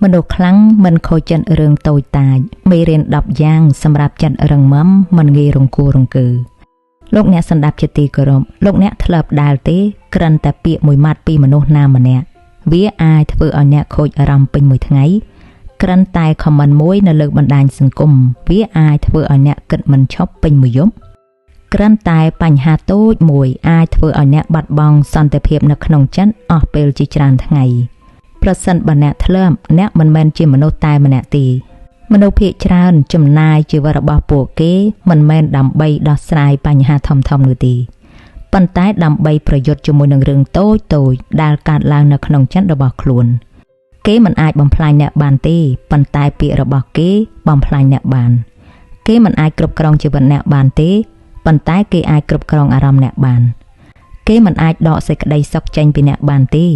មនុស្សខ្លាំងមិនខូចចិត្តរឿងតូចតាចមេរៀន10យ៉ាងសម្រាប់ចិត្តរឹងមាំមិនងាយរង្គោះរង្គើលោកអ្នកសន្តាប់ជាទីគោរពលោកអ្នកធ្លាប់ដែលទេគ្រាន់តែពាក្យមួយម៉ាត់ពីមនុស្សណាម្នាក់វាអាចធ្វើឲ្យអ្នកខូចអារម្មណ៍ពេញមួយថ្ងៃគ្រាន់តែខមមិនមួយនៅលើបណ្ដាញសង្គមវាអាចធ្វើឲ្យអ្នកគិតមិនឈប់ពេញមួយយប់គ្រាន់តែបញ្ហាតូចមួយអាចធ្វើឲ្យអ្នកបាត់បង់សន្តិភាពនៅក្នុងចិត្តអស់ពេលជាច្រើនថ្ងៃប្រសិនបើអ្នកធ្លាប់អ្នកមិនមែនជាមនុស្សតែម្នាក់ទេមនុស្សភាគច្រើនចំណាយជីវិតរបស់ពួកគេមិនមែនដើម្បីដោះស្រាយបញ្ហាធំៗនោះទេប៉ុន្តែដើម្បីប្រយុទ្ធជាមួយនឹងរឿងតូចៗដែលកើតឡើងនៅក្នុងចិត្តរបស់ខ្លួនគេមិនអាចបំផ្លាញអ្នកបានទេប៉ុន្តែពាក្យរបស់គេបំផ្លាញអ្នកបានគេមិនអាចគ្រប់គ្រងជីវិតអ្នកបានទេប៉ុន្តែគេអាចគ្រប់គ្រងអារម្មណ៍អ្នកបានគេមិនអាចដកសេចក្តីសុខចេញពីអ្នកបានទេ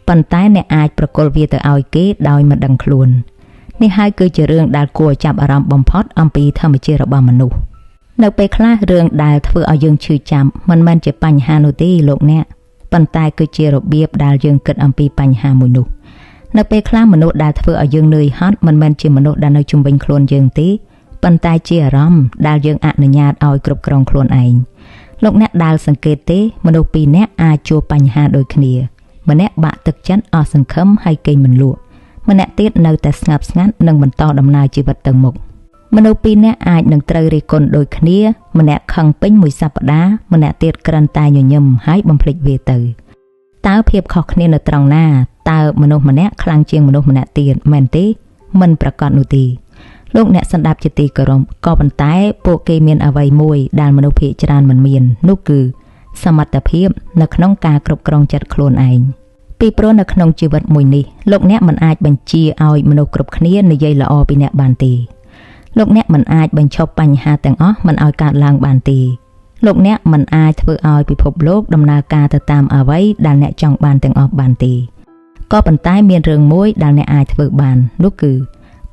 ប៉ុន្តែអ្នកអាចប្រគល់វាទៅឲ្យគេដោយមិនដឹងខ្លួននេះហើយគឺជារឿងដែលគួរចាប់អារម្មណ៍បំផុតអំពីធម្មជាតិរបស់មនុស្សនៅពេលខ្លះរឿងដែលធ្វើឲ្យយើងឈឺចាំមិនមែនជាបញ្ហានោះទេលោកអ្នកប៉ុន្តែគឺជារបៀបដែលយើងគិតអំពីបញ្ហាមួយនោះនៅពេលខ្លះមនុស្សដែលធ្វើឲ្យយើងនឿយហត់មិនមែនជាមនុស្សដែលនៅជុំវិញខ្លួនយើងទេប៉ុន្តែជាអារម្មណ៍ដែលយើងអនុញ្ញាតឲ្យគ្រប់គ្រងខ្លួនឯងលោកអ្នកដែលសង្កេតទេមនុស្សពីរនាក់អាចជួបបញ្ហាដូចគ្នាម្នាក់បាក់ទឹកចិត្តអស់សង្ឃឹមហើយគេងមិនលក់ម្នាក់ទៀតនៅតែស្ងប់ស្ងាត់និងបន្តដំណើរជីវិតទៅមុខមនុស្សពីរនាក់អាចនឹងត្រូវរិះគន់ដូចគ្នាម្នាក់ខឹងពេញមួយសប្តាហ៍ម្នាក់ទៀតគ្រាន់តែញញឹមហើយបំភ្លេចវាទៅតើភាពខុសគ្នានៅត្រង់ណាតើមនុស្សម្នាក់ខ្លាំងជាងមនុស្សម្នាក់ទៀតមែនទេមិនប្រាកដនោះទេលោកអ្នកសន្តាប់ជាទីគោរពក៏ប៉ុន្តែពួកគេមានអ្វីមួយដែលមនុស្សភាគច្រើនមិនមាននោះគឺសមត្ថភាពនៅក្នុងការគ្រប់គ្រងចិត្តខ្លួនឯងពីព្រោះនៅក្នុងជីវិតមួយនេះលោកអ្នកមិនអាចបញ្ជាឲ្យមនុស្សគ្រប់គ្នានិយាយល្អពីអ្នកបានទេលោកអ្នកមិនអាចបញ្ឈប់បញ្ហាទាំងអស់មិនឲ្យកើតឡើងបានទេលោកអ្នកមិនអាចធ្វើឲ្យពិភពលោកដំណើរការទៅតាមអ្វីដែលអ្នកចង់បានទាំងអស់បានទេក៏ប៉ុន្តែមានរឿងមួយដែលអ្នកអាចធ្វើបាននោះគឺ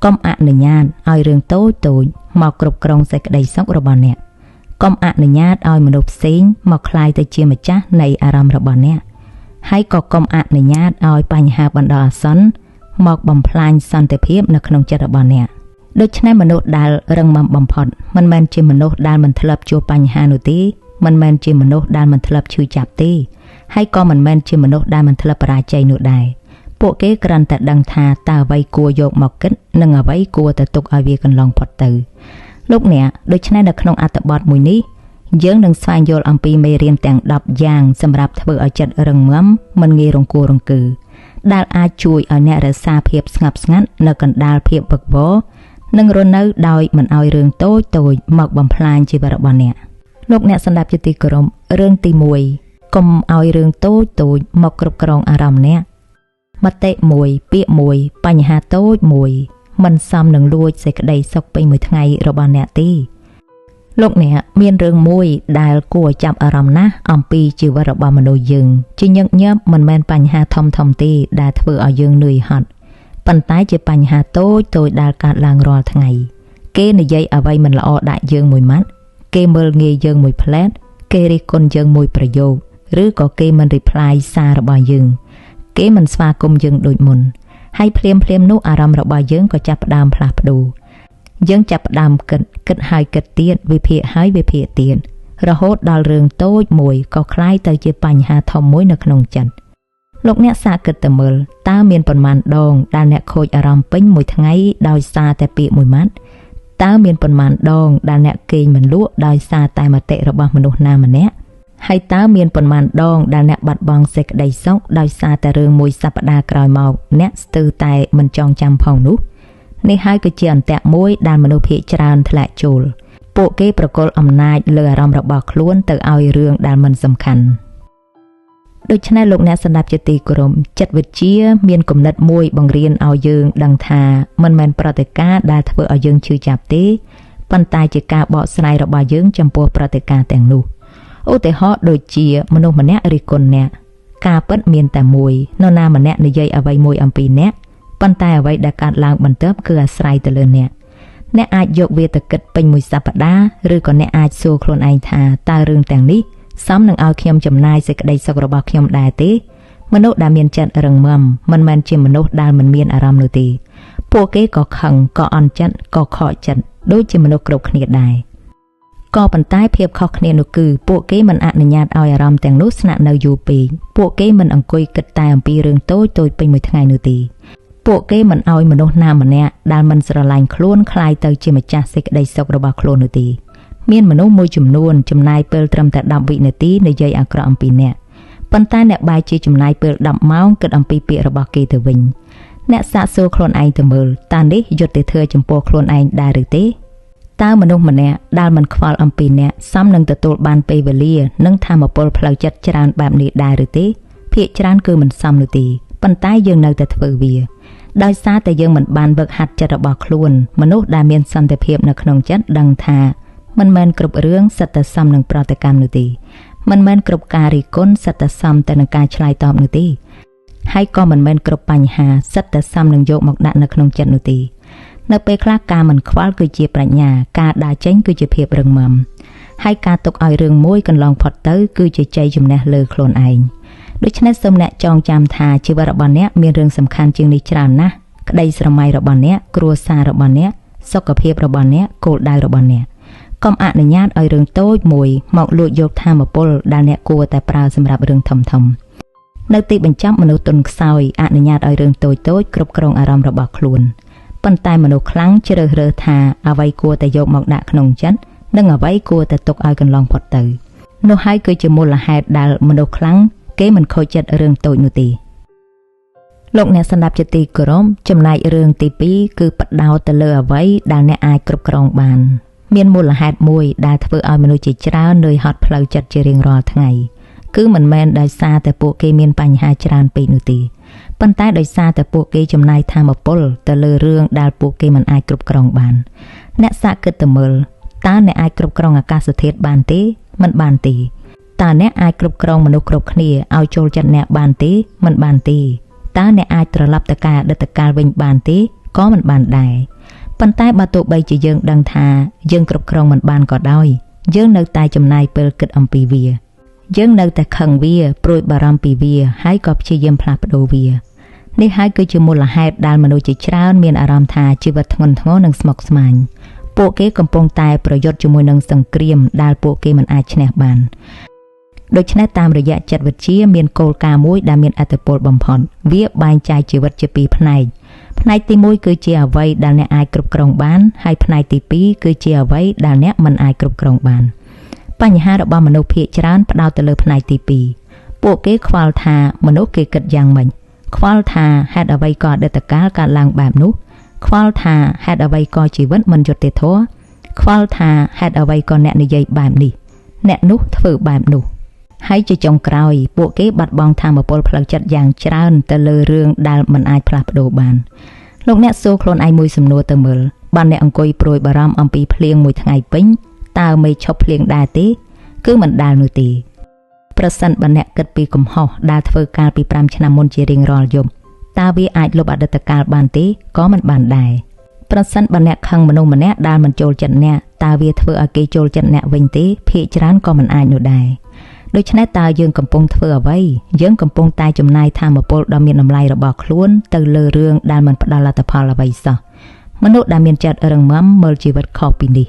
កុំអនុញ្ញាតឲ្យរឿងតូចៗមកគ្រប់គ្រងសេចក្តីសុខរបស់អ្នកកុំអនុញ្ញាតឲ្យមនុស្សផ្សេងមកក្លាយទៅជាម្ចាស់នៃអារម្មណ៍របស់អ្នកហើយក៏កុំអនុញ្ញាតឲ្យបញ្ហាបណ្ដោះអាសន្នមកបំផ្លាញសន្តិភាពនៅក្នុងចិត្តរបស់អ្នកដូច្នេះមនុស្សដែលរឹងមាំបំផុតមិនមែនជាមនុស្សដែលមិនធ្លាប់ជួបបញ្ហានោះទេមិនមែនជាមនុស្សដែលមិនធ្លាប់ឈឺចាប់ទេហើយក៏មិនមែនជាមនុស្សដែលមិនធ្លាប់បរាជ័យនោះដែរពួកគេគ្រាន់តែដឹងថាតើអ្វីគួរយកមកគិតនិងអ្វីគួរតែទុកឲ្យវាកន្លងផុតទៅលោកអ្នកដូច្នេះនៅក្នុងអត្ថបទមួយនេះយើងនឹងស្វែងយល់អំពីមេរៀនទាំង10យ៉ាងសម្រាប់ធ្វើឲ្យចិត្តរឹងមាំមិនងាយរង្គោះរង្គើដែលអាចជួយឲ្យអ្នករក្សាភាពស្ងប់ស្ងាត់នៅកណ្ដាលភាពវឹកវរនិងរស់នៅដោយមិនឲ្យរឿងតូចៗមកបំផ្លាញជីវិតរបស់អ្នកលោកអ្នកសន្តាប់ជាទីគោរពរឿងទី1កុំឲ្យរឿងតូចៗមកគ្រប់គ្រងអារម្មណ៍អ្នកមតិមួយពាក្យមួយបញ្ហាតូចមួយមិនសមនឹងលួចសេចក្តីសុខពេញមួយថ្ងៃរបស់អ្នកទេលោកអ្នកមានរឿងមួយដែលគួរចាប់អារម្មណ៍ណាស់អំពីជីវិតរបស់មនុស្សយើងជាញឹកញាប់មិនមែនបញ្ហាធំៗទេដែលធ្វើឲ្យយើងនឿយហត់ប៉ុន្តែជាបញ្ហាតូចៗដែលកើតឡើងរាល់ថ្ងៃគេនិយាយអ្វីមិនល្អដាក់យើងមួយម៉ាត់គេមើលងាយយើងមួយផ្លែតគេរិះគន់យើងមួយប្រយោគឬក៏គេមិន reply សាររបស់យើងគេមិនស្វាគមន៍យើងដូចមុនហើយភ្លាមៗនោះអារម្មណ៍របស់យើងក៏ចាប់ផ្ដើមផ្លាស់ប្ដូរយើងចាប់ផ្ដើមគិតគិតហើយគិតទៀតវិភាគហើយវិភាគទៀតរហូតដល់រឿងតូចមួយក៏ក្លាយទៅជាបញ្ហាធំមួយនៅក្នុងចិត្តលោកអ្នកសាកគិតទៅមើលតើមានប៉ុន្មានដងដែលអ្នកខូចអារម្មណ៍ពេញមួយថ្ងៃដោយសារតែពាក្យមួយម៉ាត់តើមានប៉ុន្មានដងដែលអ្នកគេងមិនលក់ដោយសារតែមតិរបស់មនុស្សណាម្នាក់ហើយតើមានប៉ុន្មានដងដែលអ្នកបាត់បង់សេចក្តីសុខដោយសារតែរឿងមួយសប្តាហ៍ក្រោយមកអ្នកស្ទើរតែមិនចងចាំផងនោះនេះហើយគឺជាអន្ទាក់មួយដែលមនុស្សភាគច្រើនធ្លាក់ចូលពួកគេប្រគល់អំណាចលើអារម្មណ៍របស់ខ្លួនទៅឲ្យរឿងដែលមិនសំខាន់ដូច្នេះលោកអ្នកសន្តាប់ជាទីគោរពចិត្តវិទ្យាមានគំនិតមួយបង្រៀនឲ្យយើងដឹងថាមិនមែនប្រតិការណ៍ដែលធ្វើឲ្យយើងឈឺចាប់ទេប៉ុន្តែជាការបកស្រាយរបស់យើងចំពោះប្រតិការណ៍ទាំងនោះឧទាហរណ៍ដូចជាមនុស្សម្នាក់រិះគន់អ្នកការពិតមានតែមួយនរណាម្នាក់និយាយអ្វីមួយអំពីអ្នកប៉ុន្តែអ្វីដែលកើតឡើងបន្ទាប់គឺអាស្រ័យទៅលើអ្នកអ្នកអាចយកវាទៅគិតពេញមួយសប្តាហ៍ឬក៏អ្នកអាចសួរខ្លួនឯងថាតើរឿងទាំងនេះសមនឹងឲ្យខ្ញុំចំណាយសេចក្តីសុខរបស់ខ្ញុំដែរទេ មនុស្សដែលមានចិត្តរឹងមាំមិនមែនជាមនុស្សដែលមិនមានអារម្មណ៍នោះទេពួកគេក៏ខឹងក៏អន់ចិត្តក៏ខកចិត្តដូចជាមនុស្សគ្រប់គ្នាដែរក៏ប៉ុន្តែភាពខុសគ្នានោះគឺពួកគេមិនអនុញ្ញាតឲ្យអារម្មណ៍ទាំងនោះស្នាក់នៅយូរពេកពួកគេមិនអង្គុយគិតតែអំពីរឿងតូចៗពេញមួយថ្ងៃនោះទេពួកគេមិនឲ្យមនុស្សណាម្នាក់ដែលមិនស្រឡាញ់ខ្លួនក្លាយទៅជាម្ចាស់សេចក្តីសុខរបស់ខ្លួននោះទេមានមនុស្សមួយចំនួនចំណាយពេលត្រឹមតែ10វិនាទីនិយាយអាក្រក់អំពីអ្នកប៉ុន្តែអ្នកបែរជាចំណាយពេល10ម៉ោងគិតអំពីពាក្យរបស់គេទៅវិញអ្នកសាកសួរខ្លួនឯងទៅមើលតើនេះយុត្តិធម៌ចំពោះខ្លួនឯងដែរឬទេតើមនុស្សម្នាក់ដែលមិនខ្វល់អំពីអ្នកសមនឹងទទួលបានពេលវេលានិងធម៌ពលផ្លូវចិត្តច្រើនបែបនេះដែរឬទេភាគច្រើនគឺមិនសមនោះទេប៉ុន្តែយើងនៅតែធ្វើវាដោយសារតែយើងមិនបានវឹកហាត់ចិត្តរបស់ខ្លួនមនុស្សដែលមានសន្តិភាពនៅក្នុងចិត្តដឹងថាមិនមែនគ្រប់រឿងសិតតែសមនឹងប្រតិកម្មនោះទេមិនមែនគ្រប់ការរិះគន់សិតតែសមទៅនឹងការឆ្លើយតបនោះទេហើយក៏មិនមែនគ្រប់បញ្ហាសិតតែសមនឹងយកមកដាក់នៅក្នុងចិត្តនោះទេនៅពេលខ្លះការមិនខ្វល់គឺជាប្រាជ្ញាការដើរចេញគឺជាភាពរឹងមាំហើយការទុកឲ្យរឿងមួយកន្លងផុតទៅគឺជាជ័យជំនះលើខ្លួនឯងដូច្នេះសូមអ្នកចងចាំថាជីវិតរបស់អ្នកមានរឿងសំខាន់ជាងនេះច្រើនណាស់ក្តីស្រមៃរបស់អ្នកគ្រួសាររបស់អ្នកសុខភាពរបស់អ្នកគោលដៅរបស់អ្នកកុំអនុញ្ញាតឲ្យរឿងតូចមួយមកលួចយកធម៌ពលដែលអ្នកគួរតែប្រើសម្រាប់រឿងធំៗនៅទីបញ្ចប់មនុស្សទន់ខ្សោយអនុញ្ញាតឲ្យរឿងតូចៗគ្រប់គ្រងអារម្មណ៍របស់ខ្លួនប៉ុន្តែមនុស្សខ្លាំងជ្រើសរើសថាអ្វីគួរតែយកមកដាក់ក្នុងចិត្តនិងអ្វីគួរតែទុកឲ្យកន្លងផុតទៅនោះហើយគឺជាមូលហេតុដែលមនុស្សខ្លាំងគេមិនខូចចិត្តរឿងតូចនោះទេលោកអ្នកស្ដាប់ជាទីគោរពចំណែករឿងទី2គឺផ្ដោតទៅលើអ្វីដែលអ្នកអាចគ្រប់គ្រងបានមានមូលហេតុមួយដែលធ្វើឲ្យមនុស្សជាច្រើននឿយហត់ផ្លូវចិត្តជារៀងរាល់ថ្ងៃគឺមិនមែនដោយសារតែពួកគេមានបញ្ហាច្រើនពេកនោះទេប៉ុន្តែដោយសារតែពួកគេចំណាយធម៌ពលទៅលើរឿងដែលពួកគេមិនអាចគ្រប់គ្រងបានអ្នកសាកគិតទៅមើលតើអ្នកអាចគ្រប់គ្រងអាកាសធាតុបានទេមិនបានទេតើអ្នកអាចគ្រប់គ្រងមនុស្សគ្រប់គ្នាឲ្យចូលចិត្តអ្នកបានទេមិនបានទេតើអ្នកអាចត្រឡប់ទៅការអតីតកាលវិញបានទេក៏មិនបានដែរប៉ុន្តែបើទោះបីជាយើងដឹងថាយើងគ្រប់គ្រងមិនបានក៏ដោយយើងនៅតែចំណាយពេលគិតអំពីវាយើងនៅតែខឹងវាព្រួយបារម្ភពីវាហើយក៏ព្យាយាមផ្លាស់ប្ដូរវានេះហើយគឺជាមូលហេតុដែលមនុស្សជាច្រើនមានអារម្មណ៍ថាជីវិតធ្ងន់ធ្ងរនិងស្មុគស្មាញពួកគេកំពុងតែប្រយុទ្ធជាមួយនឹងសង្គ្រាមដែលពួកគេមិនអាចឈ្នះបានដូច្នេះតាមរយៈចិត្តវិទ្យាមានគោលការណ៍មួយដែលមានឥទ្ធិពលបំផុតវាបែងចែកជីវិតជាពីរផ្នែកផ្នែកទី1គឺជាអ្វីដែលអ្នកអាចគ្រប់គ្រងបានហើយផ្នែកទី2គឺជាអ្វីដែលអ្នកមិនអាចគ្រប់គ្រងបានបញ្ហារបស់មនុស្សភាគច្រើនផ្ដោតទៅលើផ្នែកទី2ពួកគេខ្វល់ថាមនុស្សគេគិតយ៉ាងម៉េចខ្វល់ថាហេតុអ្វីក៏អតីតកាលកើតឡើងបែបនោះខ្វល់ថាហេតុអ្វីក៏ជីវិតមិនយុត្តិធម៌ខ្វល់ថាហេតុអ្វីក៏អ្នកនិយាយបែបនេះអ្នកនោះធ្វើបែបនោះហើយជាចុងក្រោយពួកគេបាត់បង់ធម៌ពលផ្លូវចិត្តយ៉ាងច្រើនទៅលើរឿងដែលមិនអាចផ្លាស់ប្ដូរបានលោកអ្នកសួរខ្លួនឯងមួយសំណួរទៅមើលបានអ្នកអង្គុយព្រួយបារម្ភអំពីភ្លៀងមួយថ្ងៃពេញតើមេឈប់ភ្លៀងដែរទេគឺមិនដែលនោះទេប្រសិនបើអ្នកគិតពីកំហុសដែលធ្វើកាលពី5ឆ្នាំមុនជារៀងរាល់យប់តើវាអាចលុបអតីតកាលបានទេក៏មិនបានដែរប្រសិនបើអ្នកខឹងមនុស្សម្នាក់ដែលមិនចូលចិត្តអ្នកតើវាធ្វើឲ្យគេចូលចិត្តអ្នកវិញទេភាគច្រើនក៏មិនអាចនោះដែរដូច្នេះតើយើងកំពុងធ្វើអ្វីយើងកំពុងតែចំណាយធម៌ពលដ៏មានតម្លៃរបស់ខ្លួនទៅលើរឿងដែលមិនផ្ដល់លទ្ធផលអ្វីសោះមនុស្សដែលមានចិត្តរឹងមាំមើលជីវិតខុសពីនេះ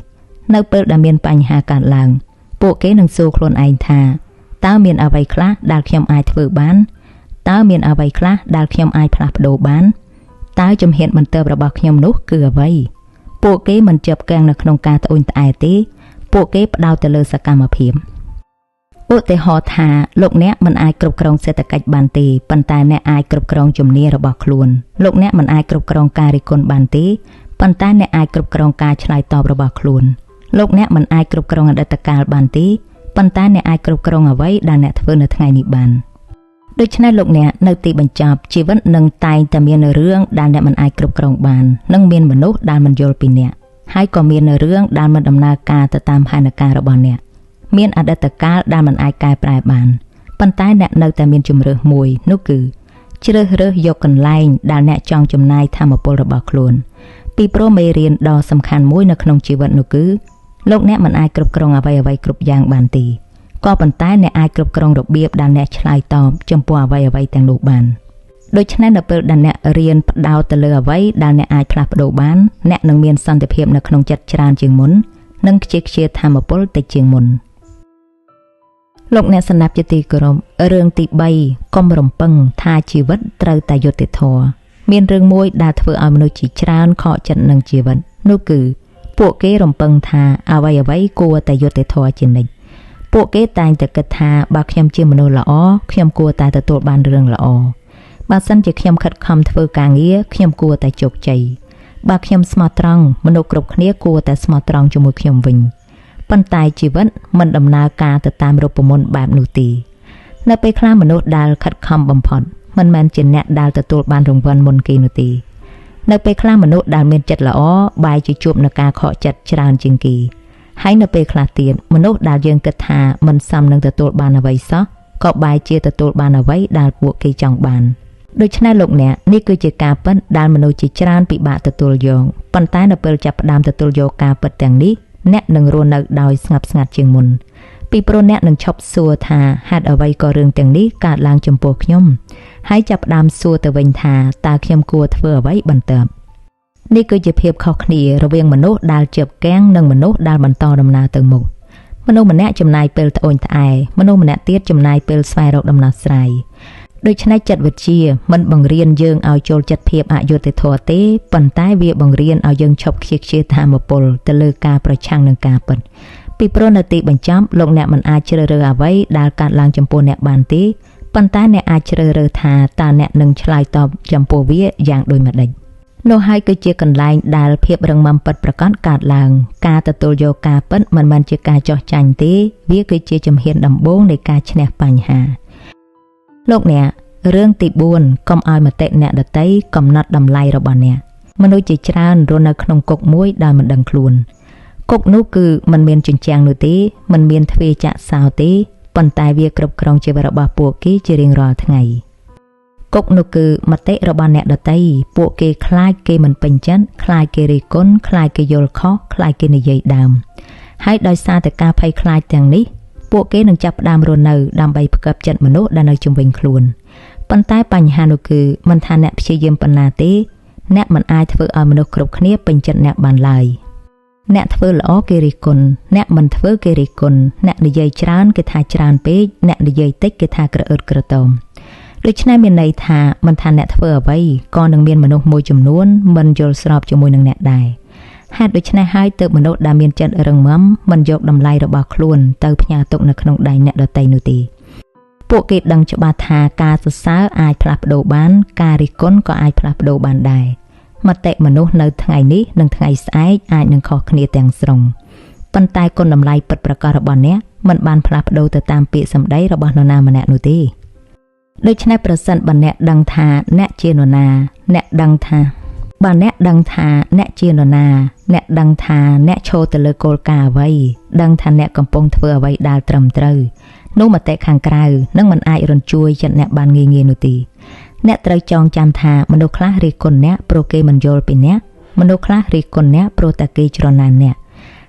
នៅពេលដែលមានបញ្ហាកើតឡើងពួកគេនឹងសួរខ្លួនឯងថាតើមានអ្វីខ្លះដែលខ្ញុំអាចធ្វើបានតើមានអ្វីខ្លះដែលខ្ញុំអាចផ្លាស់ប្ដូរបានតើជំហានបន្ទាប់របស់ខ្ញុំនោះគឺអ្វីពួកគេមិនជាប់គាំងនៅក្នុងការត្អូញត្អែទេពួកគេផ្ដោតទៅលើសកម្មភាពឧទាហរណ៍ថាលោកអ្នកមិនអាចគ្រប់គ្រងសេដ្ឋកិច្ចបានទេប៉ុន្តែអ្នកអាចគ្រប់គ្រងជំនាញរបស់ខ្លួនលោកអ្នកមិនអាចគ្រប់គ្រងការរិះគន់បានទេប៉ុន្តែអ្នកអាចគ្រប់គ្រងការឆ្លើយតបរបស់ខ្លួនលោកអ្នកមិនអាចគ្រប់គ្រងអតីតកាលបានទេប៉ុន្តែអ្នកអាចគ្រប់គ្រងអ្វីដែលអ្នកធ្វើនៅថ្ងៃនេះបានដូច្នេះលោកអ្នកនៅទីបញ្ចប់ជីវិតនឹងតែងតែមានរឿងដែលអ្នកមិនអាចគ្រប់គ្រងបាននិងមានមនុស្សដែលមិនយល់ពីអ្នកហើយក៏មានរឿងដែលមិនដំណើរការទៅតាមផែនការរបស់អ្នកមានអតីតកាលដែលមិនអាចកែប្រែបានប៉ុន្តែអ្នកនៅតែមានជម្រើសមួយនោះគឺជ្រើសរើសយកកន្លែងដែលអ្នកចង់ចំណាយធម៌ពលរបស់ខ្លួនពីព្រោះមេរៀនដ៏សំខាន់មួយនៅក្នុងជីវិតនោះគឺលោកអ្នកមិនអាចគ្រប់គ្រងអ្វីៗគ្រប់យ៉ាងបានទេ ក៏ប៉ុន្តែអ្នកអាចគ្រប់គ្រងរបៀបដែលអ្នកឆ្លើយតបចំពោះអ្វីៗទាំងនោះបានដូច្នេះនៅពេលដែលអ្នករៀនផ្ដោតទៅលើអ្វីដែលអ្នកអាចផ្លាស់ប្ដូរបានអ្នកនឹងមានសន្តិភាពនៅក្នុងចិត្តច្រើនជាងមុននិងខ្ជិះខ្ជាធម៌ពលតិចជាងមុនលោកអ្នកស្ដាប់ជាទីគោរពរឿងទី3កុំរំពឹងថាជីវិតត្រូវតែយុត្តិធម៌មានរឿងមួយដែលធ្វើឲ្យមនុស្សជាច្រើនខកចិត្តនឹងជីវិតនោះគឺពួកគេរំពឹងថាអ្វីៗគួរតែយុត្តិធម៌ជានិច្ចពួកគេតែងតែគិតថាបើខ្ញុំជាមនុស្សល្អខ្ញុំគួរតែទទួលបានរឿងល្អបើសិនជាខ្ញុំខិតខំធ្វើការងារខ្ញុំគួរតែជោគជ័យបើខ្ញុំស្មោះត្រង់មនុស្សគ្រប់គ្នាគួរតែស្មោះត្រង់ជាមួយខ្ញុំវិញប៉ុន្តែជីវិតមិនដំណើរការទៅតាមរូបមន្តបែបនោះទេនៅពេលខ្លះមនុស្សដែលខិតខំបំផុតមិនមែនជាអ្នកដែលទទួលបានរង្វាន់មុនគេនោះទេនៅពេលខ្លះមនុស្សដែលមានចិត្តល្អបែរជាជួបនឹងការខកចិត្តច្រើនជាងគេហើយនៅពេលខ្លះទៀតមនុស្សដែលយើងគិតថាមិនសមនឹងទទួលបានអ្វីសោះក៏បែរជាទទួលបានអ្វីដែលពួកគេចង់បានដូច្នេះលោកអ្នកនេះគឺជាការពិតដែលមនុស្សជាច្រើនពិបាកទទួលយកប៉ុន្តែនៅពេលចាប់ផ្ដើមទទួលយកការពិតទាំងនេះអ្នកនឹងរស់នៅដោយស្ងប់ស្ងាត់ជាងមុនពីព្រោះអ្នកនឹងឈប់សួរថាហេតុអ្វីក៏រឿងទាំងនេះកើតឡើងចំពោះខ្ញុំហើយចាប់ផ្ដើមសួរទៅវិញថាតើខ្ញុំគួរធ្វើអ្វីបន្ទាប់នេះគឺជាភាពខុសគ្នារវាងមនុស្សដែលជាប់គាំងនិងមនុស្សដែលបន្តដំណើរទៅមុខមនុស្សម្នាក់ចំណាយពេលត្អូញត្អែមនុស្សម្នាក់ទៀតចំណាយពេលស្វែងរកដំណោះស្រាយដូច្នេះចិត្តវិទ្យាមិនបង្រៀនយើងឲ្យចូលចិត្តភាពអយុត្តិធម៌ទេប៉ុន្តែវាបង្រៀនឲ្យយើងឈប់ខ្ជិះខ្ជាយធម៌ពលទៅលើការប្រឆាំងនឹងការពិតពីព្រោះនៅទីបញ្ចប់លោកអ្នកមិនអាចជ្រើសរើសអ្វីដែលកើតឡើងចំពោះអ្នកបានទេប៉ុន្តែអ្នកអាចជ្រើសរើសថាតើអ្នកនឹងឆ្លើយតបចំពោះវាយ៉ាងដូចម្តេចនោះហើយគឺជាកន្លែងដែលភាពរឹងមាំពិតប្រាកដកើតឡើងការទទួលយកការពិតមិនមែនជាការចោះចាញ់ទេវាគឺជាជំហានដំបូងនៃការឈ្នះបញ្ហាលោកអ្នករឿងទី4កុំឲ្យមតិអ្នកដទៃកំណត់តម្លៃរបស់អ្នកមនុស្សជាច្រើនរស់នៅក្នុងគុកមួយដោយមិនដឹងខ្លួនគុកនោះគឺមិនមានជញ្ជាំងនោះទេមិនមានទ្វារចាក់សោទេប៉ុន្តែវាគ្រប់គ្រងជីវិតរបស់ពួកគេជារៀងរាល់ថ្ងៃគុកនោះគឺមតិរបស់អ្នកដទៃពួកគេខ្លាចគេមិនពេញចិត្តខ្លាចគេរិះគន់ខ្លាចគេយល់ខុសខ្លាចគេនិយាយដើមហើយដោយសារតែការភ័យខ្លាចទាំងនេះពួកគេនឹងចាប់ផ្ដើមរស់នៅដើម្បីផ្គាប់ចិត្តមនុស្សដែលនៅជុំវិញខ្លួនប៉ុន្តែបញ្ហានោះគឺមិនថាអ្នកព្យាយាមប៉ុណ្ណាទេអ្នកមិនអាចធ្វើឲ្យមនុស្សគ្រប់គ្នាពេញចិត្តអ្នកបានឡើយអ្នកធ្វើល្អគេរិះគន់អ្នកមិនធ្វើគេរិះគន់អ្នកនិយាយច្រើនគេថាច្រើនពេកអ្នកនិយាយតិចគេថាក្រអឺតក្រទមដូច្នេះមានន័យថាមិនថាអ្នកធ្វើអ្វីក៏នឹងមានមនុស្សមួយចំនួនមិនយល់ស្របជាមួយនឹងអ្នកដែរហេតុដូច្នេះហើយទើបមនុស្សដែលមានចិត្តរឹងមាំមិនយកតម្លៃរបស់ខ្លួនទៅផ្ញើទុកនៅក្នុងដៃអ្នកដទៃនោះទេពួកគេដឹងច្បាស់ថាការសរសើរអាចផ្លាស់ប្ដូរបានការរិះគន់ក៏អាចផ្លាស់ប្ដូរបានដែរមតិមនុស្សនៅថ្ងៃនេះនិងថ្ងៃស្អែកអាចនឹងខុសគ្នាទាំងស្រុងប៉ុន្តែគុណតម្លៃពិតប្រាកដរបស់អ្នកមិនបានផ្លាស់ប្ដូរទៅតាមពាក្យសម្ដីរបស់នរណាម្នាក់នោះទេដូច្នេះប្រសិនបើអ្នកដឹងថាអ្នកជានរណាអ្នកដឹងថាបើអ្នកដឹងថាអ្នកជានរណាអ្នកដឹងថាអ្នកឈរទៅលើគោលការណ៍អ្វីដឹងថាអ្នកកំពុងធ្វើអ្វីដែលត្រឹមត្រូវនោះមតិខាងក្រៅនឹងមិនអាចរញ្ជួយចិត្តអ្នកបានងាយៗនោះទេអ្នកត្រូវចងចាំថាមនុស្សខ្លះរិះគន់អ្នកព្រោះគេមិនយល់ពីអ្នកមនុស្សខ្លះរិះគន់អ្នកព្រោះតែគេច្រណែនអ្នក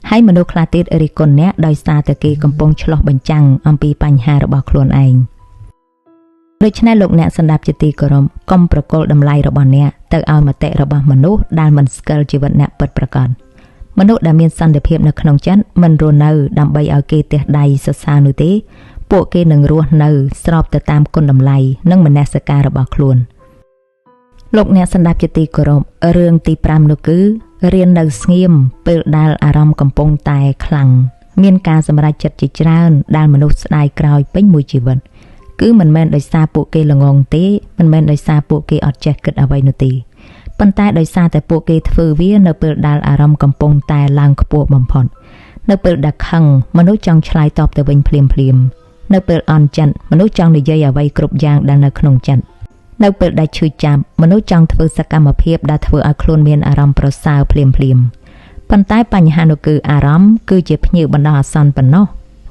ហើយមនុស្សខ្លះទៀតរិះគន់អ្នកដោយសារតែគេកំពុងឆ្លុះបញ្ចាំងអំពីបញ្ហារបស់ខ្លួនឯងដូច្នេះលោកអ្នកស្ដាប់ជាទីគោរពកុំប្រគល់តម្លៃរបស់អ្នកទៅឲ្យមតិរបស់មនុស្សដែលមិនស្គាល់ជីវិតអ្នកពិតប្រាកដមនុស្សដែលមានសន្តិភាពនៅក្នុងចិត្តមិនរស់នៅដើម្បីឲ្យគេទះដៃសរសើរនោះទេពួកគេនឹងរស់នៅស្របទៅតាមគុណតម្លៃនិងមនសិការរបស់ខ្លួនលោកអ្នកស្ដាប់ជាទីគោរពរឿងទី5នោះគឺរៀននៅស្ងៀមពេលដែលអារម្មណ៍កំពុងតែខ្លាំងមានការសម្រេចចិត្តជាច្រើនដែលមនុស្សស្ដាយក្រោយពេញមួយជីវិតគឺមិនមែនដោយសារពួកគេល្ងង់ទេមិនមែនដោយសារពួកគេអត់ចេះគិតអ្វីនោះទេប៉ុន្តែដោយសារតែពួកគេធ្វើវានៅពេលដែលអារម្មណ៍កំពុងតែឡើងខ្ពស់បំផុតនៅពេលដែលខឹងមនុស្សចង់ឆ្លើយតបទៅវិញភ្លាមៗនៅពេលអន់ចិត្តមនុស្សចង់និយាយអ្វីគ្រប់យ៉ាងដែលនៅក្នុងចិត្តនៅពេលដែលឈឺចាប់មនុស្សចង់ធ្វើសកម្មភាពដែលធ្វើឲ្យខ្លួនមានអារម្មណ៍ប្រសើរភ្លាមៗប៉ុន្តែបញ្ហានោះគឺអារម្មណ៍គឺជាភ្ញៀវបណ្ដោះអាសន្នប៉ុណ្ណោះ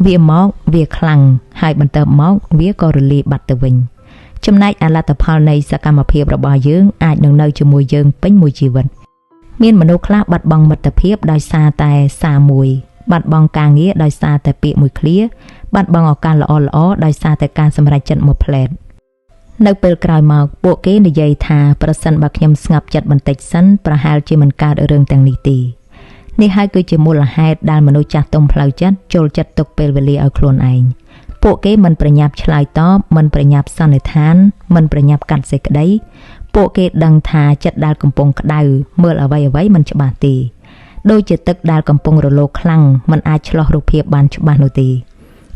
វាមកវាខ្លាំងហើយបន្ទាប់មកវាក៏រលាយបាត់ទៅវិញចំណែកអលទ្ធផលនៃសកម្មភាពរបស់យើងអាចនឹងនៅជាមួយយើងពេញមួយជីវិតមានមនុស្សខ្លះបាត់បង់មិត្តភាពដោយសារតែសារមួយ បាត់បង់ការងារដោយសារតែពាក្យមួយឃ្លាបាត់បង់ឱកាសល្អៗដោយសារតែការសម្រេចចិត្តមួយភ្លែតនៅពេលក្រោយមកពួកគេនិយាយថាប្រសិនបើខ្ញុំស្ងប់ចិត្តបន្តិចសិនប្រហែលជាមិនកើតរឿងទាំងនេះទេនេះហើយគឺជាមូលហេតុដែលមនុស្សចាស់ទុំផ្លូវចិត្តចូលចិត្តទុកពេលវេលាឲ្យខ្លួនឯងពួកគេមិនប្រញាប់ឆ្លើយតបមិនប្រញាប់សន្និដ្ឋានមិនប្រញាប់កាត់សេចក្តីពួកគេដឹងថាចិត្តដែលកំពុងក្តៅមើលអ្វីៗមិនច្បាស់ទេដូចជាទឹកដែលកំពុងរលោងខ្លាំងមិនអាចឆ្លុះរូបភាពបានច្បាស់នោះទេ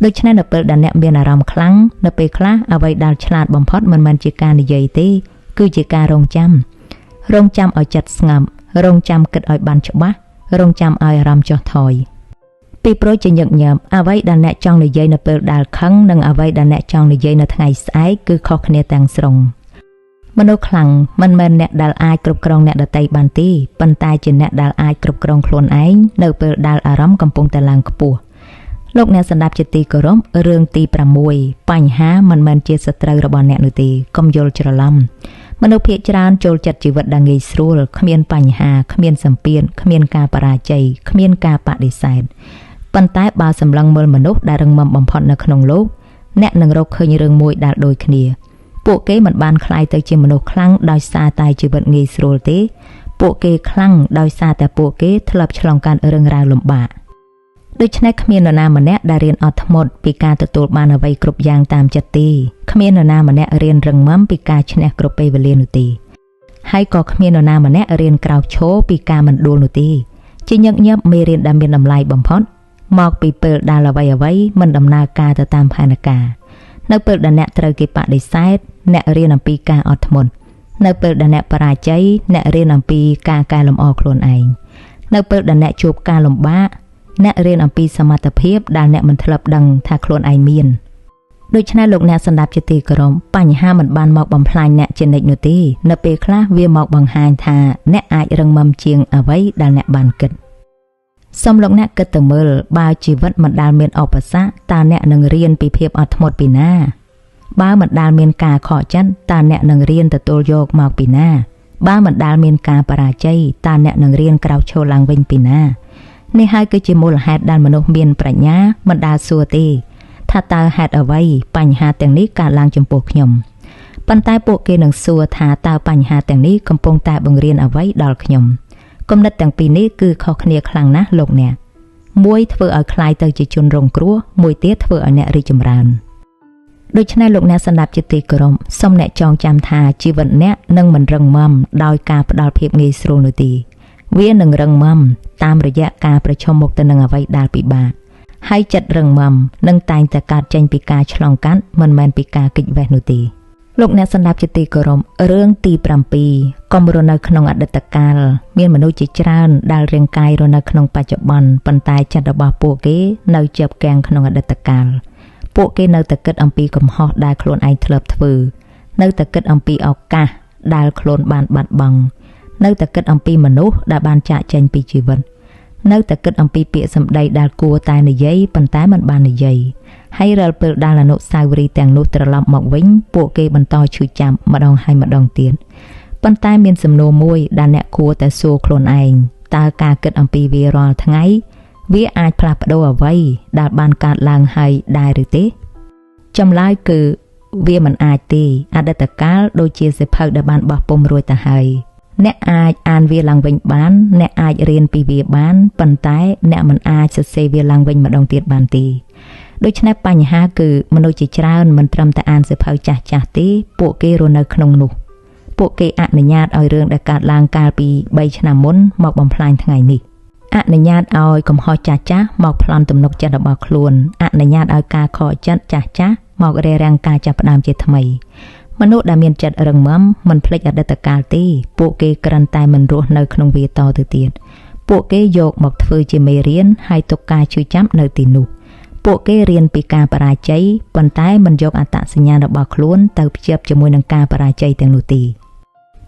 ដូច្នេះនៅពេលដែលអ្នកមានអារម្មណ៍ខ្លាំងនៅពេលខ្លះអ្វីដែលឆ្លាតបំផុតមិនមែនជាការនិយាយទេគឺជាការរងចាំរងចាំឲ្យចិត្តស្ងប់រងចាំគិតឲ្យបានច្បាស់រងចាំឲ្យអារម្មណ៍ចុះថយពីព្រោះជាញឹកញាប់អ្វីដែលអ្នកចង់និយាយនៅពេលដែលខឹងនិងអ្វីដែលអ្នកចង់និយាយនៅថ្ងៃស្អែកគឺខុសគ្នាទាំងស្រុងមនុស្សខ្លាំងមិនមែនអ្នកដែលអាចគ្រប់គ្រងអ្នកដទៃបានទេប៉ុន្តែជាអ្នកដែលអាចគ្រប់គ្រងខ្លួនឯងនៅពេលដែលអារម្មណ៍កំពុងតែឡើងខ្ពស់លោកអ្នកស្ដាប់ជាទីគោរពរឿងទី6បញ្ហាមិនមែនជាសត្រូវរបស់អ្នកនោះទេកុំយល់ច្រឡំមនុស្សភាគច្រើនចូលចិត្តជីវិតដែលងាយស្រួលគ្មានបញ្ហាគ្មានសម្ពាធគ្មានការបរាជ័យគ្មានការបដិសេធប៉ុន្តែបើសម្លឹងមើលមនុស្សដែលរឹងមាំបំផុតនៅក្នុងលោកអ្នកនឹងរកឃើញរឿងមួយដែលដូចគ្នាពួកគេមិនបានក្លាយទៅជាមនុស្សខ្លាំងដោយសារតែជីវិតងាយស្រួលទេពួកគេខ្លាំងដោយសារតែពួកគេធ្លាប់ឆ្លងកាត់រឿងរ៉ាវលំបាកដូច្នេះគ្មាននរណាម្នាក់ដែលរៀនអត់ធ្មត់ពីការទទួលបានអ្វីគ្រប់យ៉ាងតាមចិត្តទេគ្មាននរណាម្នាក់រៀនរឹងមាំពីការឈ្នះគ្រប់ពេលវេលានោះទេហើយក៏គ្មាននរណាម្នាក់រៀនក្រោកឈរពីការមិនដួលនោះទេជាញឹកញាប់មេរៀនដែលមានតម្លៃបំផុតមកពីពេលដែលអ្វីៗមិនដំណើរការទៅតាមផែនការនៅពេលដែលអ្នកត្រូវគេបដិសេធអ្នករៀនអំពីការអត់ធ្មត់នៅពេលដែលអ្នកបរាជ័យអ្នករៀនអំពីការកែលម្អខ្លួនឯងនៅពេលដែលអ្នកជួបការលំបាកអ្នករៀនអំពីសមត្ថភាពដែលអ្នកមិនធ្លាប់ដឹងថាខ្លួនឯងមានដូច្នេះលោកអ្នកស្ដាប់ជាទីគោរពបញ្ហាមិនបានមកបំផ្លាញអ្នកជានិច្ចនោះទេនៅពេលខ្លះវាមកបង្ហាញថាអ្នកអាចរឹងមាំជាងអ្វីដែលអ្នកបានគិតសូមលោកអ្នកគិតទៅមើលបើជីវិតមិនដែលមានឧបសគ្គតើអ្នកនឹងរៀនពីភាពអត់ធ្មត់ពីណាបើមិនដែលមានការខកចិត្តតើអ្នកនឹងរៀនទទួលយកមកពីណាបើមិនដែលមានការបរាជ័យតើអ្នកនឹងរៀនក្រោកឈរឡើងវិញពីណានេះហើយគឺជាមូលហេតុដែលមនុស្សមានប្រាជ្ញាមិនដែលសួរទេថាតើហេតុអ្វីបញ្ហាទាំងនេះកើតឡើងចំពោះខ្ញុំប៉ុន្តែពួកគេនឹងសួរថាតើបញ្ហាទាំងនេះកំពុងតែបង្រៀនអ្វីដល់ខ្ញុំគំនិតទាំងពីរនេះគឺខុសគ្នាខ្លាំងណាស់លោកអ្នកមួយធ្វើឲ្យក្លាយទៅជាជនរងគ្រោះមួយទៀតធ្វើឲ្យអ្នករីកចម្រើនដូច្នេះលោកអ្នកស្ដាប់ជាទីគោរពសូមអ្នកចងចាំថាជីវិតអ្នកនឹងមិនរឹងមាំដោយការផ្ដល់ភាពងាយស្រួលនោះទេវានឹងរឹងមាំតាមរយៈការប្រឈមមុខទៅនឹងអ្វីដែលពិបាកហើយចិត្តរឹងមាំនឹងតែងតែកើតចេញពីការឆ្លងកាត់មិនមែនពីការគេចវេះនោះទេលោកអ្នកស្ដាប់ជាទីគោរពរឿងទី7កុំរស់នៅក្នុងអតីតកាលមានមនុស្សជាច្រើនដែលរាងកាយរស់នៅក្នុងបច្ចុប្បន្នប៉ុន្តែចិត្តរបស់ពួកគេនៅជាប់គាំងក្នុងអតីតកាលពួកគេនៅតែគិតអំពីកំហុសដែលខ្លួនឯងធ្លាប់ធ្វើនៅតែគិតអំពីឱកាសដែលខ្លួនបានបាត់បង់នៅតែគិតអំពីមនុស្សដែលបានចាកចេញពីជីវិតនៅតែគិតអំពីពាក្យសម្ដីដែលគួរតែនិយាយប៉ុន្តែមិនបាននិយាយហើយរាល់ពេលដែលអនុស្សាវរីយ៍ទាំងនោះត្រឡប់មកវិញពួកគេបន្តឈឺចាប់ម្ដងហើយម្ដងទៀតប៉ុន្តែមានសំណួរមួយដែលអ្នកគួរតែសួរខ្លួនឯងតើការគិតអំពីវារាល់ថ្ងៃវាអាចផ្លាស់ប្ដូរអ្វីដែលបានកើតឡើងហើយដែរឬទេចម្លើយគឺវាមិនអាចទេអតីតកាលដូចជាសៀវភៅដែលបានបោះពុម្ពរួចទៅហើយអ្នកអាចអានវាឡើងវិញបានអ្នកអាចរៀនពីវាបានប៉ុន្តែអ្នកមិនអាចសរសេរវាឡើងវិញម្ដងទៀតបានទេដូច្នេះបញ្ហាគឺមនុស្សជាច្រើនមិនត្រឹមតែអានសៀវភៅចាស់ៗទេពួកគេរស់នៅក្នុងនោះពួកគេអនុញ្ញាតឲ្យរឿងដែលកើតឡើងកាលពី3ឆ្នាំមុនមកបំផ្លាញថ្ងៃនេះអនុញ្ញាតឲ្យកំហុសចាស់ៗមកប្លន់ទំនុកចិត្តរបស់ខ្លួនអនុញ្ញាតឲ្យការខកចិត្តចាស់ៗមករារាំងការចាប់ផ្ដើមជាថ្មីមនុស្សដែលមានចិត្តរឹងមាំមិនភ្លេចអតីតកាលទេពួកគេគ្រាន់តែមិនរស់នៅក្នុងវាតទៅទៀតពួកគេយកមកធ្វើជាមេរៀនហើយទុកការឈឺចាប់នៅទីនោះពួកគេរៀនពីការបរាជ័យប៉ុន្តែមិនយកអត្តសញ្ញាណរបស់ខ្លួនទៅភ្ជាប់ជាមួយនឹងការបរាជ័យទាំងនោះទេ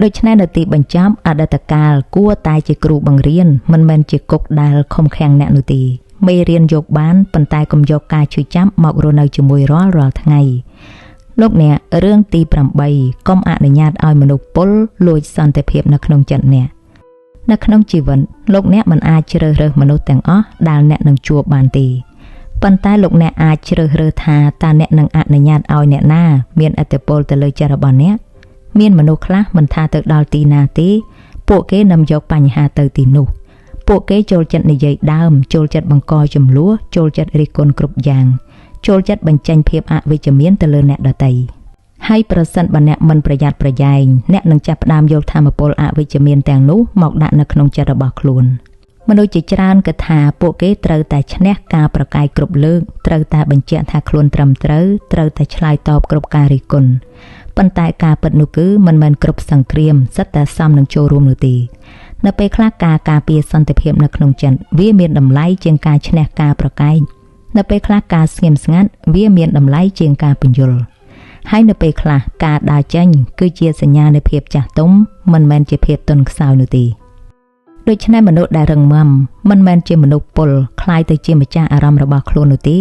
ដូច្នេះនៅទីបញ្ចប់អតីតកាលគួរតែជាគ្រូបង្រៀនមិនមែនជាគុកដែលឃុំឃាំងអ្នកនោះទេមេរៀនយកបានប៉ុន្តែកុំយកការឈឺចាប់មករស់នៅជាមួយរាល់ថ្ងៃលោកអ្នករឿងទី8កុំអនុញ្ញាតឲ្យមនុស្សពុលលួចសន្តិភាពនៅក្នុងចិត្តអ្នក នៅក្នុងជីវិតលោកអ្នកមិនអាចជ្រើសរើសមនុស្សទាំងអស់ដែលអ្នកនឹងជួបបានទេប៉ុន្តែលោកអ្នកអាចជ្រើសរើសថាតើអ្នកនឹងអនុញ្ញាតឲ្យអ្នកណាមានឥទ្ធិពលទៅលើចិត្តរបស់អ្នកមានមនុស្សខ្លះមិនថាទៅដល់ទីណាទេពួកគេនឹងយកបញ្ហាទៅទីនោះពួកគេចូលចិត្តនិយាយដើមចូលចិត្តបង្កចំនួនចូលចិត្តរិះគន់គ្រប់យ៉ាងចូលចិត្តបញ្ចេញភាពអវិជ្ជមានទៅលើអ្នកដទៃហើយប្រសិនបើអ្នកមិនប្រយ័ត្នប្រយែងអ្នកនឹងចាប់ផ្ដើមយកធម៌ពលអវិជ្ជមានទាំងនោះមកដាក់នៅក្នុងចិត្តរបស់ខ្លួនមនុស្សជាច្រើនគិតថាពួកគេត្រូវតែឈ្នះការប្រកែកគ្រប់លើកត្រូវតែបញ្ជាក់ថាខ្លួនត្រឹមត្រូវត្រូវតែឆ្លើយតបគ្រប់ការរិះគន់ប៉ុន្តែការពិតនោះគឺមិនមែនគ្រប់សង្គ្រាមសិតតែសមនឹងចូលរួមនោះទេនៅពេលខ្លះការការពារសន្តិភាពនៅក្នុងចិត្តវាមានតម្លៃជាងការឈ្នះការប្រកែកនៅពេលខ្លះការស្ងៀមស្ងាត់វាមានតម្លៃជាងការពន្យល់ហើយនៅពេលខ្លះការដើរចេញគឺជាសញ្ញានៃភាពចាស់ទុំមិនមែនជាភាពទន់ខ្សោយនោះទេដូច្នេះមនុស្សដែលរឹងមាំមិនមែនជាមនុស្សពុលคล้ายទៅជាម្ចាស់អារម្មណ៍របស់ខ្លួននោះទេ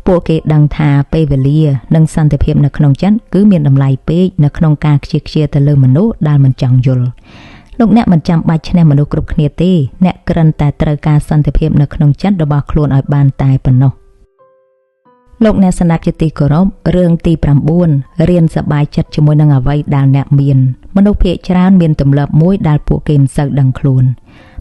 ពួកគេដឹងថាពេលវេលានិងសន្តិភាពនៅក្នុងចិត្តគឺមានតម្លៃពេកនៅក្នុងការខ្ជិះខ្ជាទៅលើមនុស្សដែលមិនចង់យល់លោកអ្នកមិនចាំបាច់ឈ្នះមនុស្សគ្រប់គ្នាទេអ្នកគ្រាន់តែត្រូវការសន្តិភាពនៅក្នុងចិត្តរបស់ខ្លួនឲ្យបានតែប៉ុណ្ណោះលោកអ្នកស្ដាប់ជាទីគោរពរឿងទី9រៀនសប្បាយចិត្តជាមួយនឹងអ្វីដែលអ្នកមានមនុស្សភាគច្រើនមានទម្លាប់មួយដែលពួកគេមិនសូវដឹងខ្លួន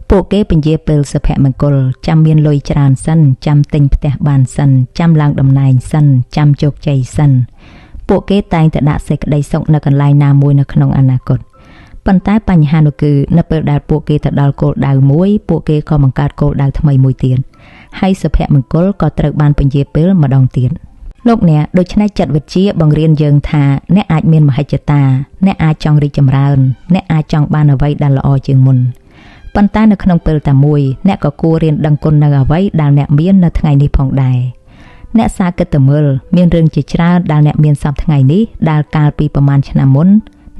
ពួកគេពន្យាពេលសុភមង្គលចាំមានលុយច្រើនសិនចាំទិញផ្ទះបានសិនចាំឡើងតំណែងសិនចាំជោគជ័យសិនពួកគេតែងតែដាក់សេចក្តីសុខនៅកន្លែងណាមួយនៅក្នុងអនាគតប៉ុន្តែបញ្ហានោះគឺនៅពេលដែលពួកគេទៅដល់គោលដៅមួយពួកគេក៏បង្កើតគោលដៅថ្មីមួយទៀតហើយសុភមង្គលក៏ត្រូវបានពន្យាពេលម្ដងទៀតលោកអ្នកដូច្នេះចិត្តវិទ្យាបង្រៀនយើងថាអ្នកអាចមានមហិច្ឆតាអ្នកអាចចង់រីកចម្រើនអ្នកអាចចង់បានអ្វីដែលល្អជាងមុនប៉ុន្តែនៅក្នុងពេលតែមួយអ្នកក៏គួររៀនដឹងគុណនៅអ្វីដែលអ្នកមាននៅថ្ងៃនេះផងដែរអ្នកសាគិតទៅមើលមានរឿងជាច្រើនដែលអ្នកមានសប្តាហ៍ថ្ងៃនេះដែលកាលពីប្រហែលឆ្នាំមុន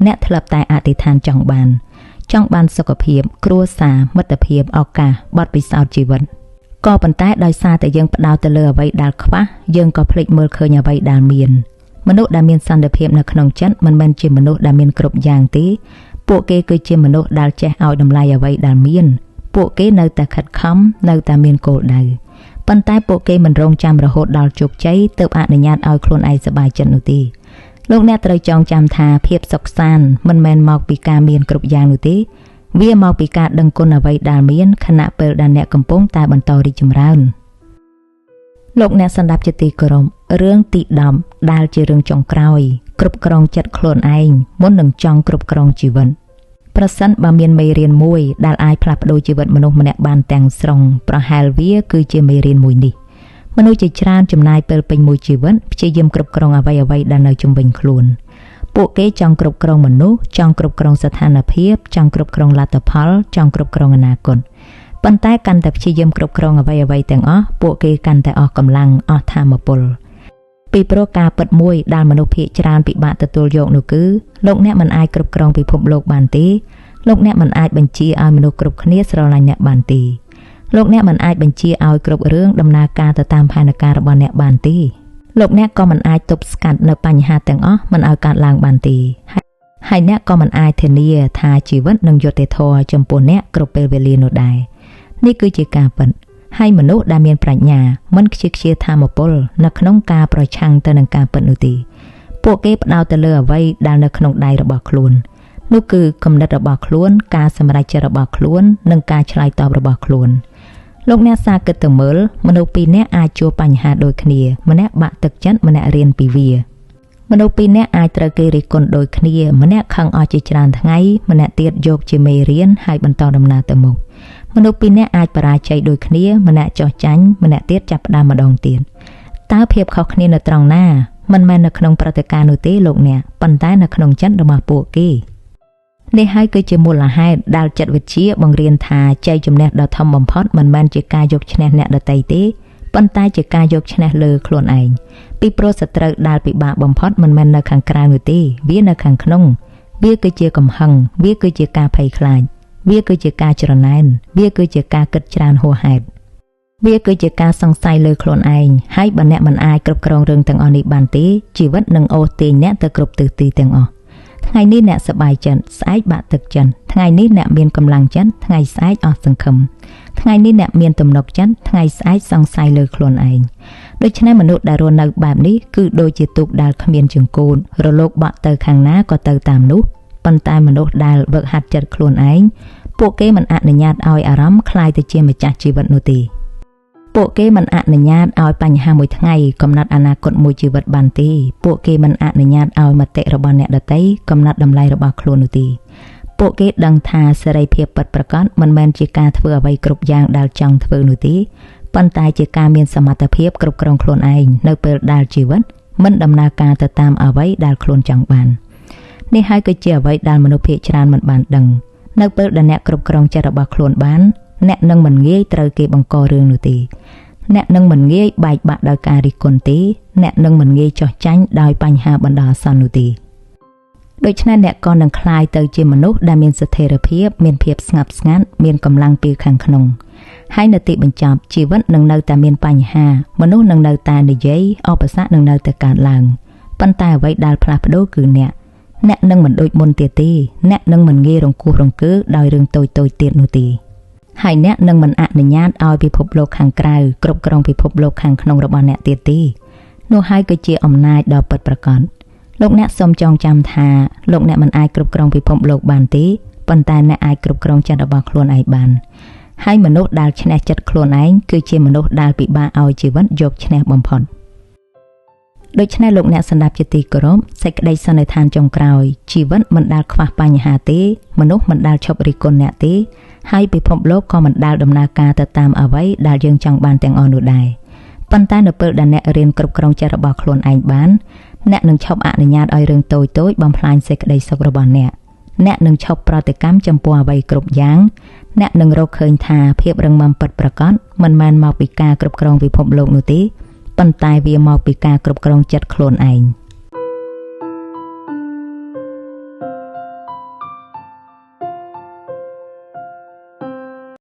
អ្នកធ្លាប់តែអធិដ្ឋានចង់បានសុខភាពគ្រួសារមិត្តភាពឱកាសបទពិសោធន៍ជីវិតក៏ប៉ុន្តែដោយសារតែយើងផ្ដោតទៅលើអ្វីដែលខ្វះយើងក៏ភ្លេចមើលឃើញអ្វីដែលមានមនុស្សដែលមានសន្តិភាពនៅក្នុងចិត្តមិនមែនជាមនុស្សដែលមានគ្រប់យ៉ាងទេពួកគេគឺជាមនុស្សដែលចេះឲ្យតម្លៃអ្វីដែលមានពួកគេនៅតែខិតខំនៅតែមានគោលដៅប៉ុន្តែពួកគេមិនរងចាំរហូតដល់ជោគជ័យទើបអនុញ្ញាតឲ្យខ្លួនឯងសប្បាយចិត្តនោះទេលោកអ្នកត្រូវចងចាំថាភាពសុខសាន្តមិនមែនមកពីការមានគ្រប់យ៉ាងនោះទេវាមកពីការដឹងគុណអ្វីដែលមានខណៈពេលដែលអ្នកកំពុងតែបន្តរីកចម្រើនលោកអ្នកស្ដាប់ជាទីគោរពរឿងទី10ដែលជារឿងចុងក្រោយគ្រប់គ្រងចិត្តខ្លួនឯងមុននឹងចង់គ្រប់គ្រងជីវិតប្រសិនបើមានមេរៀនមួយដែលអាចផ្លាស់ប្ដូរជីវិតមនុស្សម្នាក់បានទាំងស្រុងប្រហែលវាគឺជាមេរៀនមួយនេះមនុស្សជាច្រើនចំណាយពេលពេញមួយជីវិតព្យាយាមគ្រប់គ្រងអ្វីៗដែលនៅជុំវិញខ្លួនពួកគេចង់គ្រប់គ្រងមនុស្សចង់គ្រប់គ្រងស្ថានភាពចង់គ្រប់គ្រងលទ្ធផលចង់គ្រប់គ្រងអនាគតប៉ុន្តែកាន់តែព្យាយាមគ្រប់គ្រងអ្វីៗទាំងអស់ពួកគេកាន់តែអស់កម្លាំងអស់ថាមពលពីព្រោះការពិតមួយដែលមនុស្សភាគច្រើនពិបាកទទួលយកនោះគឺលោកអ្នកមិនអាចគ្រប់គ្រងពិភពលោកបានទេលោកអ្នកមិនអាចបញ្ជាឲ្យមនុស្សគ្រប់គ្នាស្រឡាញ់អ្នកបានទេលោកអ្នកមិនអាចបញ្ជាឲ្យគ្រប់រឿងដំណើរការទៅតាមផែនការរបស់អ្នកបានទេលោកអ្នកក៏មិនអាចទប់ស្កាត់នៅបញ្ហាទាំងអស់មិនឲ្យកើតឡើងបានទេហើយអ្នកក៏មិនអាចធានាថាជីវិតនឹងយុត្តិធម៌ចំពោះអ្នកគ្រប់ពេលវេលានោះដែរនេះគឺជាការពិតហើយមនុស្សដែលមានប្រាជ្ញាមិនខ្ជិលខ្ជាធម៌ពលនៅក្នុងការប្រឆាំងទៅនឹងការពិតនោះទេពួកគេផ្ដោតទៅលើអ្វីដែលនៅក្នុងដៃរបស់ខ្លួននោះគឺគំនិតរបស់ខ្លួនការសម្រេចចិត្តរបស់ខ្លួននិងការឆ្លើយតបរបស់ខ្លួនលោកអ្នកសាគិតទៅមើលមនុស្សពីរនាក់អាចជួបបញ្ហាដូចគ្នាម្នាក់បាក់ទឹកចិត្តម្នាក់រៀនពីវាមនុស្សពីរនាក់អាចត្រូវគេរិះគន់ដូចគ្នាម្នាក់ខឹងអស់ជាច្រើនថ្ងៃម្នាក់ទៀតយកជាមេរៀនហើយបន្តដំណើរទៅមុខមនុស្សពីរនាក់អាចបរាជ័យដូចគ្នាម្នាក់ចោះចាញ់ម្នាក់ទៀតចាប់ផ្ដើមម្ដងទៀតតើភាពខុសគ្នានៅត្រង់ណាមិនមែននៅក្នុងព្រឹត្តិការណ៍នោះទេលោកអ្នកប៉ុន្តែនៅក្នុងចិត្តរបស់ពួកគេនេះហើយគឺជាមូលហេតុដែលចិត្តវិទ្យាបង្រៀនថាជ័យជំនះដ៏ធំបំផុតមិនមែនជាការយកឈ្នះអ្នកដទៃទេប៉ុន្តែជាការយកឈ្នះលើខ្លួនឯងពីព្រោះសត្រូវដែលពិបាកបំផុតមិនមែននៅខាងក្រៅនោះទេវានៅខាងក្នុងវាគឺជាកំហឹងវាគឺជាការភ័យខ្លាចវាគឺជាការច្រណែនវាគឺជាការគិតច្រើនហួសហេតុវាគឺជាការសង្ស័យលើខ្លួនឯងហើយបើអ្នកមិនអាចគ្រប់គ្រងរឿងទាំងអស់នេះបានទេជីវិតនឹងអូសទាញអ្នកទៅគ្រប់ទិសទីទាំងអស់ ថ្ងៃនេះអ្នកសប្បាយចិត្តស្អែកបាក់ទឹកចិត្តថ្ងៃនេះអ្នកមានកម្លាំងចិត្តថ្ងៃស្អែកអស់សង្ឃឹមថ្ងៃនេះអ្នកមានទំនុកចិត្តថ្ងៃស្អែកសង្ស័យលើខ្លួនឯងដូច្នេះមនុស្សដែលរស់នៅបែបនេះគឺដូចជាទូកដែលគ្មានជង្គូនរលកបក់ទៅខាងណាក៏ទៅតាមនោះប៉ុន្តែមនុស្សដែលវឹកហាត់ចិត្តខ្លួនឯងពួកគេមិនអនុញ្ញាតឲ្យអារម្មណ៍คล้ายទៅជាម្ចាស់ជីវិតនោះទេពួកគេមិនអនុញ្ញាតឲ្យបញ្ហាមួយថ្ងៃកំណត់អនាគតមួយជីវិតបានទេពួកគេមិនអនុញ្ញាតឲ្យមតិរបស់អ្នកដទៃកំណត់តម្លៃរបស់ខ្លួននោះទេពួកគេដឹងថាសេរីភាពពិតប្រាកដមិនមែនជាការធ្វើអ្វីគ្រប់យ៉ាងដែលចង់ធ្វើនោះទេប៉ុន្តែជាការមានសមត្ថភាពគ្រប់គ្រងខ្លួនឯងនៅពេលដែលជីវិតមិនដំណើរការទៅតាមអ្វីដែលខ្លួនចង់បាននេះហើយគឺជាអ្វីដែលមនុស្សភាគច្រើនមិនបានដឹងនៅពេលដែលអ្នកគ្រប់គ្រងចិត្តរបស់ខ្លួនបានអ្នកនឹងមិនងាយត្រូវគេបង្ករឿងនោះទេអ្នកនឹងមិនងាយបែកបាក់ដោយការរិះគន់ទេអ្នកនឹងមិនងាយចោះចាញ់ដោយបញ្ហាបណ្ដោះអាសន្ននោះទេដូច្នេះអ្នកក៏នឹងក្លាយទៅជាមនុស្សដែលមានស្ថិរភាពមានភាពស្ងប់ស្ងាត់មានកម្លាំងពីខាងក្នុងហើយនៅទីបញ្ចប់ជីវិតនឹងនៅតែមានបញ្ហាមនុស្សនឹងនៅតែនិយាយឧបសគ្គនឹងនៅតែកើតឡើងប៉ុន្តែអ្វីដែលផ្លាស់ប្ដូរគឺអ្នកនឹងមិនដូចមុនទៀតទេអ្នកនឹងមិនងាយរង្គោះរង្គើដោយរឿងតូចៗទៀតនោះទេហើយអ្នកនឹងមិនអនុញ្ញាតឲ្យពិភពលោកខាងក្រៅគ្រប់គ្រងពិភពលោកខាងក្នុងរបស់អ្នកទៀតទេនោះហើយគឺជាអំណាចដ៏ពិតប្រាកដលោកអ្នកសូមចងចាំថាលោកអ្នកមិនអាចគ្រប់គ្រងពិភពលោកបានទេប៉ុន្តែអ្នកអាចគ្រប់គ្រងចិត្តរបស់ខ្លួនឯងបានហើយមនុស្សដែលឈ្នះចិត្តខ្លួនឯងគឺជាមនុស្សដែលពិបាកឲ្យជីវិតយកឈ្នះបំផុតដូច្នេះលោកអ្នកសន្តាប់ជាទីគោរពសេចក្តីសន្និដ្ឋានចុងក្រោយជីវិតមិនដែលខ្វះបញ្ហាទេមនុស្សមិនដែលឈប់រិះគន់អ្នកទេហើយពិភពលោកក៏មិនដែលដំណើរការទៅតាមអ្វីដែលយើងចង់បានទាំងអស់នោះដែរប៉ុន្តែនៅពេលដែលអ្នករៀនគ្រប់គ្រងចិត្តរបស់ខ្លួនឯងបានអ្នកនឹងឈប់អនុញ្ញាតឲ្យរឿងតូចៗបំផ្លាញសេចក្តីសុខរបស់អ្នកអ្នកនឹងឈប់ប្រតិកម្មចំពោះអ្វីគ្រប់យ៉ាងអ្នកនឹងរកឃើញថាភាពរឹងមាំពិតប្រាកដមិនមែនមកពីការគ្រប់គ្រងពិភពលោកនោះទេប៉ុន្តែវាមកពីការគ្រប់គ្រងចិត្តខ្លួនឯង